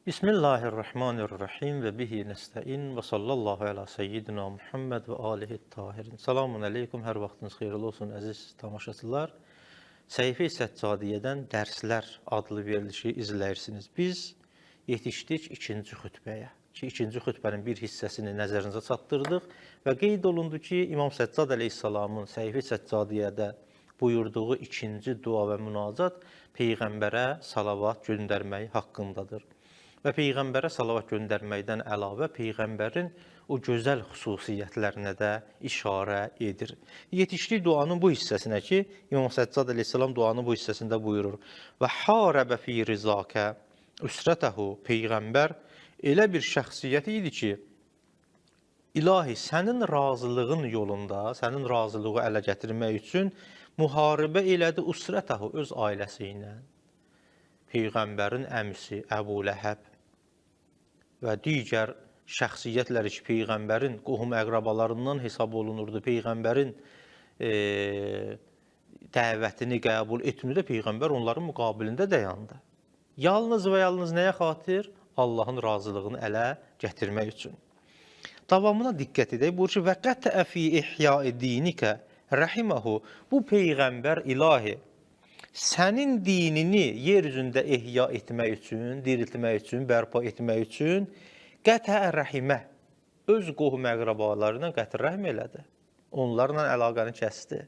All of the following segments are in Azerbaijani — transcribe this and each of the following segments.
Bismillahirrahmanirrahim və bihi nəstəin və sallallahu əla seyyidina Muhammed və alihi tahirin. Salamun əleykum, hər vaxtınız xeyirli olsun əziz tamaşaçılar. Səhifə-i Səccadiyyədən dərslər adlı verilişi izləyirsiniz. Biz yetişdik ikinci xütbəyə. Ki, ikinci xütbənin bir hissəsini nəzərinizə çatdırdıq və qeyd olundu ki, İmam Səccad əleyhissalamın Səhifə-i Səccadiyyədə buyurduğu ikinci dua və münacat Peyğəmbərə salavat göndərmək haqqındadır. Və Peyğəmbərə salavat göndərməkdən əlavə Peyğəmbərin o gözəl xüsusiyyətlərinə də işarə edir. Yetişdik duanın bu hissəsinə ki, İmam Səccad əleyhissalam duanın bu hissəsində buyurur: "Və harəbə fi rizakə üsrətəhu" Peyğəmbər elə bir şəxsiyyət idi ki, İlahi, sənin razılığın yolunda, sənin razılığı ələ gətirmək üçün müharibə elədi usrətəhu öz ailəsi ilə. Peyğəmbərin əmisi Əbu Ləhəb və digər şəxsiyyətlər ki, Peyğəmbərin qohum əqrabalarından hesab olunurdu. Peyğəmbərin dəvətini qəbul etmirdi, Peyğəmbər onların müqabilində dayandı. Yalnız və yalnız nəyə xatir? Allahın razılığını ələ gətirmək üçün. Davamına diqqət edək. Buyurur ki, və qətə fi ihya'i dinikə rahimahu. Bu Peyğəmbər ilahi sənin dinini yer üzündə ehya etmək üçün, diriltmək üçün, bərpa etmək üçün qətə rəhimə, öz qohum əqrabalarına qətr rəhm elədi. Onlarla əlaqəni kəsdi.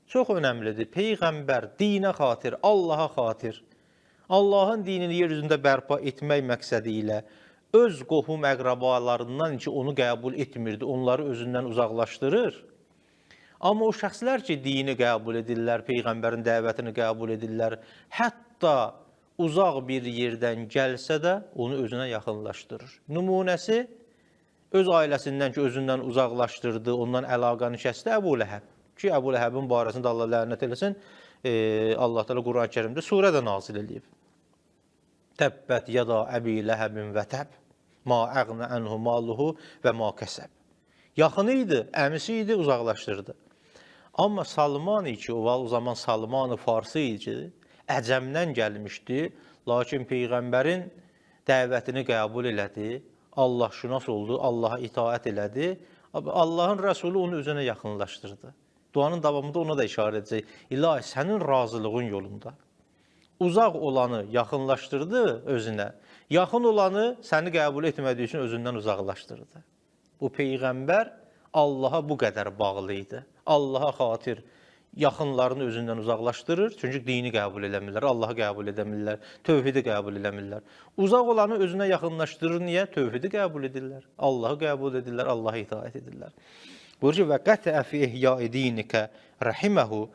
Çox önəmlidir. Peyğəmbər dinə xatir, Allaha xatir, Allahın dinini yer üzündə bərpa etmək məqsədi ilə öz qohum əqrabalarından ki, onu qəbul etmirdi, onları özündən uzaqlaşdırır. Amma o şəxslər ki, dini qəbul edirlər, Peyğəmbərin dəvətini qəbul edirlər, hətta uzaq bir yerdən gəlsə də onu özünə yaxınlaşdırır. Nümunəsi, öz ailəsindən ki, özündən uzaqlaşdırdı, ondan əlaqəni kəsdi Əbu Ləhəb. Ki, Əbu Ləhəbin barəsində Allah lənət eləsin, Allah Teala Quran-ı Kərimdə surə də nazil eləyib. Təbbət yada əbi ləhəbin və təb, ma əğnə ənhu maluhu və ma kəsəb. Yaxını idi, əmisi idi, uzaqlaşdırdı. Amma Salman ki, o zaman Salman-ı Farsı idi, Əcəmdən gəlmişdi, lakin Peyğəmbərin dəvətini qəbul elədi, Allahşünas oldu, Allaha itaət elədi. Allahın Rəsulu onu özünə yaxınlaşdırdı. Duanın davamında ona da işarə edəcək. İlahi, sənin razılığın yolunda. Uzaq olanı yaxınlaşdırdı özünə, yaxın olanı səni qəbul etmədiyi üçün özündən uzaqlaşdırdı. Bu Peyğəmbər Allaha bu qədər bağlı idi. Allaha xatir yaxınlarını özündən uzaqlaşdırır. Çünki dini qəbul eləmirlər, Allahı qəbul edəmirlər, tövhidi qəbul eləmirlər. Uzaq olanı özünə yaxınlaşdırır. Niyə? Tövhidi qəbul edirlər, Allahı qəbul edirlər, Allaha itaət edirlər. Buyurur ki, və qətə fi ihya'i dinikə rahiməhu,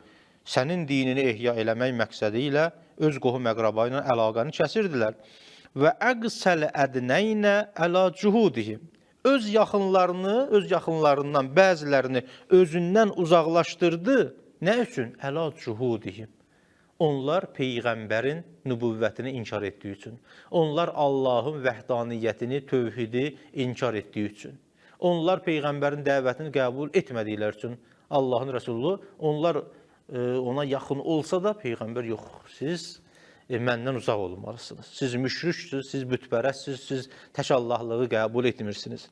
sənin dinini ehya eləmək məqsədi ilə öz qohum əqraba ilə əlaqəni kəsirdilər. Və əqsəl ədnəynə əla cuhudihim. Öz yaxınlarını, öz yaxınlarından bəzilərini özündən uzaqlaşdırdı. Nə üçün? Əla cuhudihim. Onlar Peyğəmbərin nübüvvətini inkar etdiyi üçün. Onlar Allahın vəhdaniyyətini, tövhidi inkar etdiyi üçün. Onlar Peyğəmbərin dəvətini qəbul etmədikləri üçün Allahın Rəsulu, onlar ona yaxın olsa da Peyğəmbər yox, siz məndən uzaq olmalısınız. Siz müşriksiniz, siz bütpərəstsiniz, siz tək Allahlığı qəbul etmirsiniz.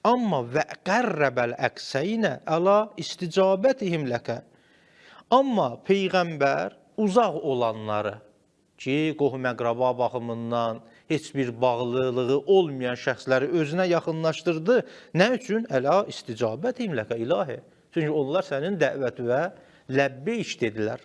Amma və qərrəbəl əqsəynə əla isticabətihim ləkə. Amma Peyğəmbər uzaq olanları ki, qohum əqraba baxımından heç bir bağlılığı olmayan şəxsləri özünə yaxınlaşdırdı. Nə üçün? Əla isticabətihim ləkə ilahi. Çünki onlar sənin dəvətinə ləbbeyk dedilər.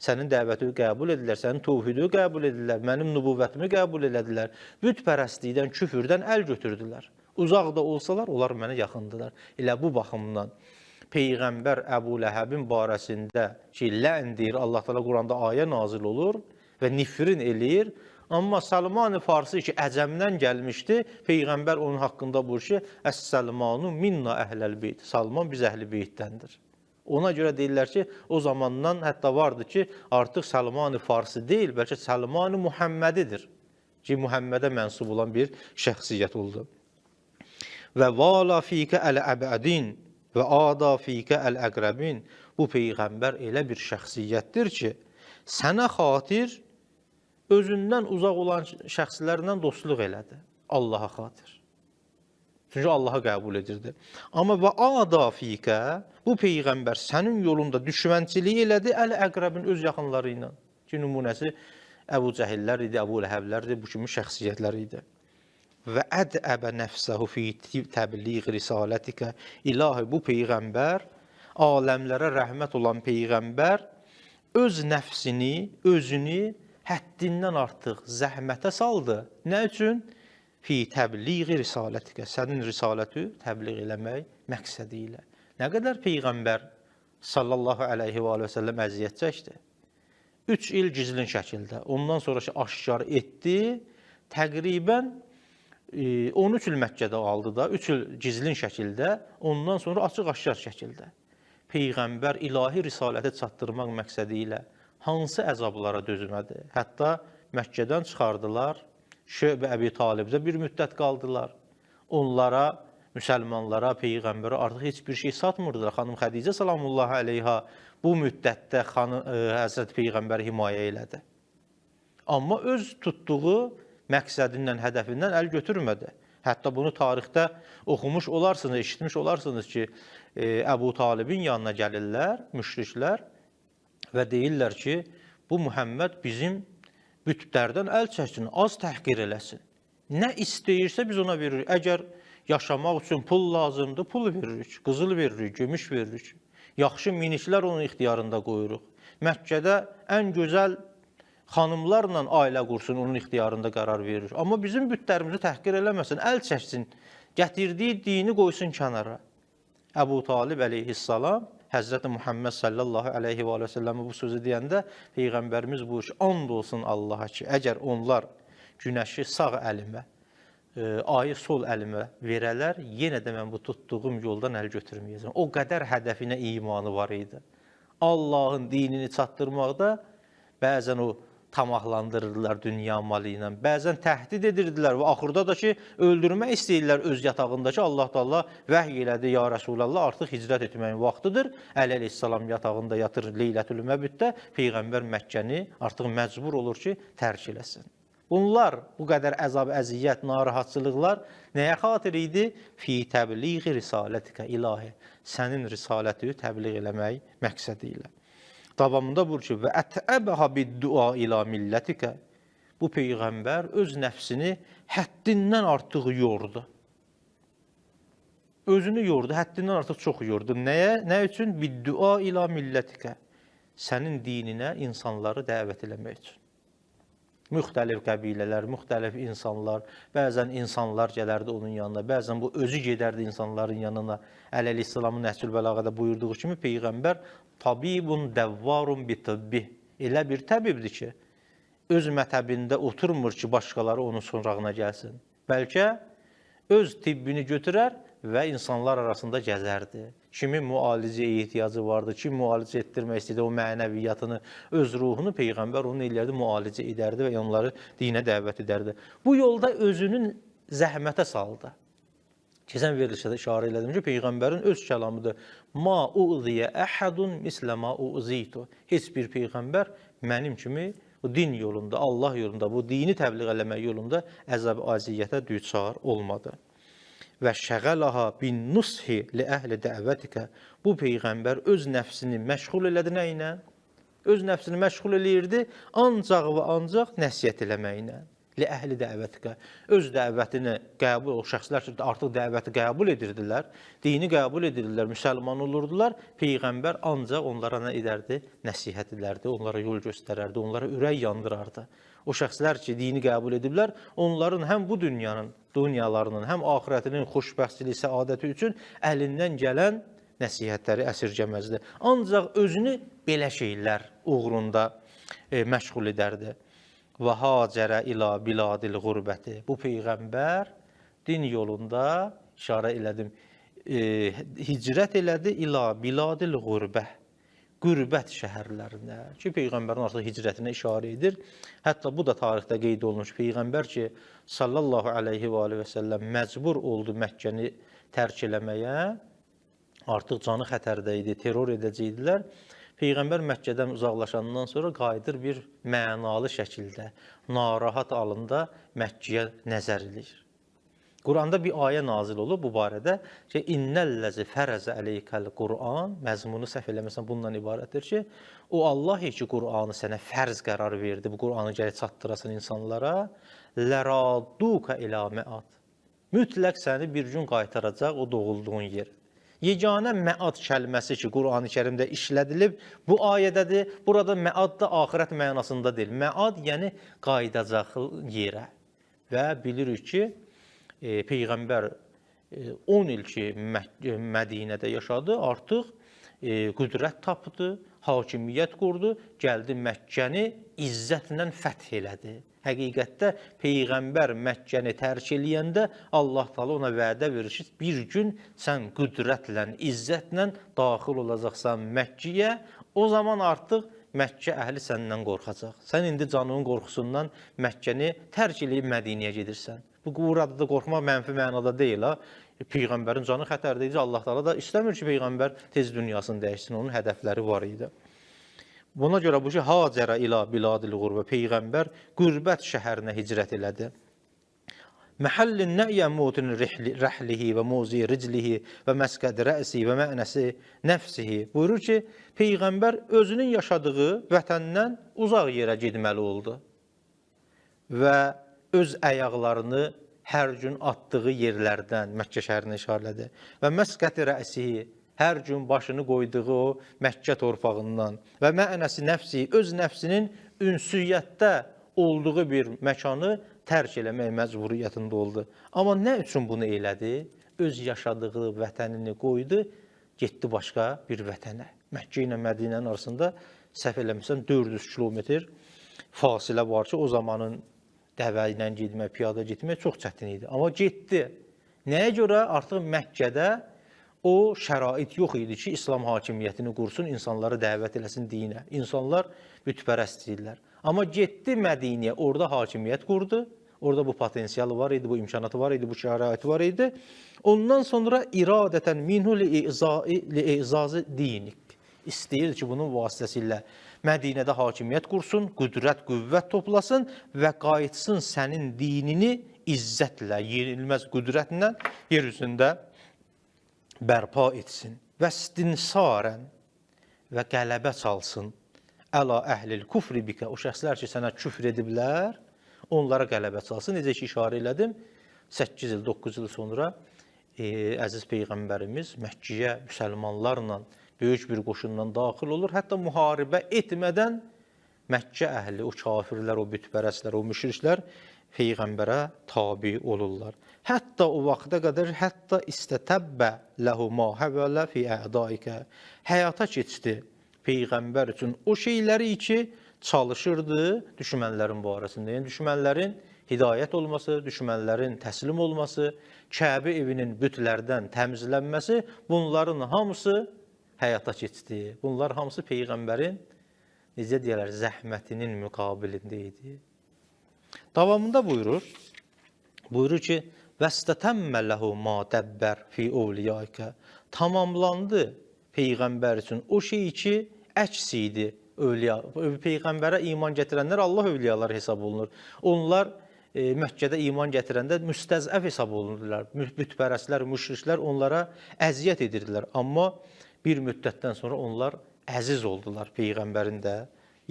Sənin dəvətini qəbul edirlər, sənin tövhidi qəbul edirlər, mənim nübüvvətimi qəbul elədilər. Bütpərəstlikdən, küfürdən əl götürdülər. Uzaq da olsalar, onlar mənə yaxındılar. Elə bu baxımdan Peyğəmbər Əbu Ləhəbin barəsində ki, lə'n deyir, Allah Teala Quranda ayə nazil olur və nifrin eləyir. Amma Salman-ı Farsi ki, Əcəmdən gəlmişdi, Peyğəmbər onun haqqında buyurur ki, Əs-Səlmanu minna əhləl beyt. Salman biz əhli beytdəndir. Ona görə deyirlər ki, o zamandan hətta vardı ki, artıq Salman-ı Farsi deyil, bəlkə Salman-ı Muhammədidir ki, Muhammədə mənsub olan bir şəxsiyyət oldu. Və vala fikə əl-əbədin və ada fikə əl-əqrəbin. Bu Peyğəmbər elə bir şəxsiyyətdir ki, sənə xatir Özündən uzaq olan şəxslərlə dostluq elədi. Allaha xatir. Çünki Allaha qəbul edirdi. Amma və ada fikə, bu peyğəmbər sənin yolunda düşmənçilik elədi əl-əqrəbin öz yaxınları ilə. Ki, nümunəsi Əbu Cəhillər idi, Əbu Ləhəblər idi, bu kimi şəxsiyyətlər idi. Və ədəbə nəfsəhu fi təbliğ risalətikə. İlahi, bu peyğəmbər, aləmlərə rəhmət olan peyğəmbər öz nəfsini, özünü həddindən artıq zəhmətə saldı. Nə üçün? Fi təbliği risalətikə, sənin risaləti təbliğ eləmək məqsədi ilə. Nə qədər peyğəmbər sallallahu əleyhi və səlləm əziyyət çəkdi? 3 il gizlin şəkildə, ondan sonra ki, aşkar etdi, təqribən 13 il Məkkədə aldı da, 3 il gizlin şəkildə, ondan sonra açıq-aşkar şəkildə. Peyğəmbər ilahi risaləti çatdırmaq məqsədi ilə hansı əzablara dözmədi? Hətta Məkkədən çıxardılar, Şöb Əbi Talibdə bir müddət qaldılar. Onlara, müsəlmanlara, peyğəmbərə artıq heç bir şey satmırdılar. Xanım Xədicə salamullahi əleyha bu müddətdə Həzrəti Peyğəmbəri himayə elədi. Amma öz tutduğu məqsədindən, hədəfindən əl götürmədi. Hətta bunu tarixdə oxumuş olarsınız, eşitmiş olarsınız ki, Əbu Talibin yanına gəlirlər, müşriklər və deyirlər ki, bu Muhammed bizim bütlərdən əl çəksin, az təhqir eləsin. Nə istəyirsə biz ona veririk. Əgər yaşamaq üçün pul lazımdır, pul veririk, qızıl veririk, gümüş veririk. Yaxşı miniklər onun ixtiyarında qoyuruq. Məkkədə ən gözəl xanımlarla ailə qursun, onun ixtiyarında qərar veririk. Amma bizim bütlərimizi təhqir eləməsin, əl çəksin, gətirdiyi dini qoysun kənara. Əbu Talib əleyhissalam Həzrəti Muhammed sallallahu əleyhi və səlləmə bu sözü deyəndə Peyğəmbərimiz buyurur ki, and olsun Allaha ki, əgər onlar günəşi sağ əlimə, ayı sol əlimə verələr, yenə də mən bu tutduğum yoldan əl götürməyəcəm. O qədər hədəfinə imanı var idi. Allahın dinini çatdırmaqda bəzən o tamahlandırırdılar dünya malı ilə, bəzən təhdid edirdilər və axırda da ki, öldürmək istəyirlər öz yatağındakı. Allah Teala vəhy elədi, ya Rəsulallah, artıq hicrət etməyin vaxtıdır. Əli əleyhissalam yatağında yatır Leylətül Məbiddə, Peyğəmbər Məkkəni artıq məcbur olur ki, tərk eləsin. Bunlar, bu qədər əzab, əziyyət, narahatçılıqlar nəyə xatir idi? Fi təbliği risalətikə, ilahi, sənin risaləti təbliğ eləmək məqsədi ilə. Davamında buyurur ki, və ətəbəha bid-dua ila millətikə. Bu peyğəmbər öz nəfsini həddindən artıq yordu. Özünü yordu, həddindən artıq çox yordu. Nəyə? Nə üçün? Bid-dua ila millətikə. Sənin dininə insanları dəvət eləmək üçün. Müxtəlif qəbilələr, müxtəlif insanlar, bəzən insanlar gələrdi onun yanına, bəzən bu özü gedərdi insanların yanına. Əli əleyhissalamın Nəhcül Bəlağədə buyurduğu kimi peyğəmbər tabibun dəvvarun bi-tıbbih. Elə bir təbibdir ki, öz mətəbində oturmur ki, başqaları onun sonrağına gəlsin. Bəlkə öz tibbini götürər və insanlar arasında gəzərdi. Kimin müalicəyə ehtiyacı vardı, kim müalicə etdirmək istəyirdi o mənəviyyatını, öz ruhunu peyğəmbər onu eləyərdi, müalicə edərdi və onları dinə dəvət edərdi. Bu yolda özünün zəhmətə saldı. Keçən verilişdə işarə elədim ki, peyğəmbərin öz kəlamıdır. Ma uziyə əhədun mislə ma uzitu. Heç bir peyğəmbər mənim kimi bu din yolunda, Allah yolunda, bu dini təbliğ eləmək yolunda əzab əziyyətə düçar olmadı. Və şəğəlaha bin nushi li əhli dəvətikə. Bu peyğəmbər öz nəfsini məşğul elədi nə ilə? Öz nəfsini məşğul eləyirdi ancaq və ancaq nəsihət eləməklə. Li əhli dəvətikə. Öz dəvətini qəbul, o şəxslər ki, artıq dəvəti qəbul edirdilər, dini qəbul edirdilər, müsəlman olurdular. Peyğəmbər ancaq onlara nə edərdi? Nəsihət edərdi, onlara yol göstərərdi, onlara ürək yandırardı. O şəxslər ki, dini qəbul ediblər, onların həm bu dünyanın, dünyalarının, həm axirətinin xoşbəxtçiliyi, səadəti üçün əlindən gələn nəsihətləri əsirgəməzdi. Ancaq özünü belə şeylər uğrunda məşğul edərdi. Və hacərə ila biladil qurbəti. Bu peyğəmbər din yolunda, işarə elədim, hicrət elədi ila biladil qurbə. Qürbət şəhərlərinə ki, peyğəmbərin artıq hicrətinə işarə edir. Hətta bu da tarixdə qeyd olunmuş. Peyğəmbər ki, sallallahu əleyhi və alihi və səlləm məcbur oldu Məkkəni tərk eləməyə. Artıq canı xətərdə idi, terror edəcəkdilər. Peyğəmbər Məkkədən uzaqlaşandan sonra qayıdır bir mənalı şəkildə, narahat halında Məkkəyə nəzər eləyir. Quranda bir ayə nazil olub bu barədə ki, innəlləzi fərəzə əleykəl Qur'an məzmunu səhv eləməsəm bundan ibarətdir ki, o Allah ki Qur'anı sənə fərz qərar verdi, bu Qur'anı gərək çatdırasan insanlara, ləraduka ilə məad. Mütləq səni bir gün qaytaracaq o doğulduğun yer. Yeganə məad kəlməsi ki, Qur'an-ı Kərimdə işlədilib, bu ayədədir. Burada məad da axirət mənasında deyil. Məad yəni qayıdacaq yerə. Və bilirik ki, Peyğəmbər 10 il ki Mədinədə yaşadı, artıq qüdrət tapdı, hakimiyyət qurdu, gəldi Məkkəni izzətlə fəth elədi. Həqiqətdə Peyğəmbər Məkkəni tərk eləyəndə Allah Taala ona vədə verir ki, bir gün sən qüdrətlə, izzətlə daxil olacaqsan Məkkəyə, o zaman artıq Məkkə əhli səndən qorxacaq. Sən indi canının qorxusundan Məkkəni tərk eləyib Mədinəyə gedirsən. Bu burada da qorxmaq mənfi mənada deyil ha. Peyğəmbərin canı xətərdə idi. Allah Taala da istəmir ki, Peyğəmbər tez dünyasını dəyişsin. Onun hədəfləri var idi. Buna görə bu ki, Hacərə ilə biladil qürbə, Peyğəmbər qürbət şəhərinə hicrət elədi. Məhəllin nəyə mutun rəhlihi və muzi riclihi və məskəd rəsi və mənəsi nəfsihi. Buyurur ki, Peyğəmbər özünün yaşadığı vətəndən uzaq yerə getməli oldu və öz ayaqlarını hər gün atdığı yerlərdən Məkkə şəhərinə işarələdi və məskəd rəsihi, hər gün başını qoyduğu o Məkkə torpağından və mənəsi nəfsi, öz nəfsinin ünsiyyətdə olduğu bir məkanı tərk eləmək məcburiyyətində oldu. Amma nə üçün bunu elədi? Öz yaşadığı vətənini qoydu, getdi başqa bir vətənə. Məkkə ilə Mədinənin arasında səhv eləmirsən 400 kilometr fasilə var ki, o zamanın dəvə ilə getmək, piyada getmək çox çətin idi. Amma getdi. Nəyə görə? Artıq Məkkədə o şərait yox idi ki, İslam hakimiyyətini qursun, insanları dəvət eləsin dinə. İnsanlar bütpərəst idilər. Amma getdi Mədinəyə, orada hakimiyyət qurdu. Orada bu potensialı var idi, bu imkanatı var idi, bu şəraiti var idi. Ondan sonra iradətən minhu li-izazı dinik. İstəyirdi ki, bunun vasitəsilə Mədinədə hakimiyyət qursun, qüdrət, qüvvət toplasın və qayıtsın sənin dinini izzətlə, yenilməz qüdrətlə yer üzündə bərpa etsin və istinsarən və qələbə çalsın. Əla əhlil kufri bikə, o şəxslər ki, sənə küfr ediblər, onlara qələbə çalsın. Necə ki, işarə elədim, 8 il, 9 il sonra əziz Peyğəmbərimiz Məkkəyə müsəlmanlarla böyük bir qoşunla daxil olur. Hətta müharibə etmədən Məkkə əhli, o kafirlər, o bütpərəstlər, o müşriklər Peyğəmbərə tabi olurlar. Hətta o vaxta qədər, hətta istətəbbə ləhu ma həvələ fi ədaikə. Həyata keçdi Peyğəmbər üçün o şeyləri ki, çalışırdı düşmənlərin barəsində. Yəni, düşmənlərin hidayət olması, düşmənlərin təslim olması, Kəbə evinin bütlərdən təmizlənməsi, bunların hamısı həyata keçdi. Bunlar hamısı Peyğəmbərin, necə deyərlər, zəhmətinin müqabilində idi. Davamında buyurur, buyurur ki, vəstətəmmə ləhu ma dəbbər fi ovliyaikə. Tamamlandı Peyğəmbər üçün o şey ki, əks idi övliya. Peyğəmbərə iman gətirənlər Allah övliyaları hesab olunur. Onlar Məkkədə iman gətirəndə müstəzəf hesab olunurlar. Bütpərəstlər, müşriklər onlara əziyyət edirdilər. Amma bir müddətdən sonra onlar əziz oldular Peyğəmbərin də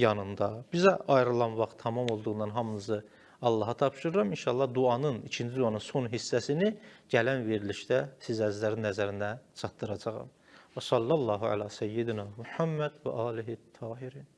yanında. Bizə ayrılan vaxt tamam olduğundan hamınızı Allaha tapşırıram. İnşallah duanın, ikinci duanın son hissəsini gələn verilişdə siz əzizlərin nəzərinə çatdıracağam. Və sallallahu əla seyyidina Muhammed və alihi tahirin.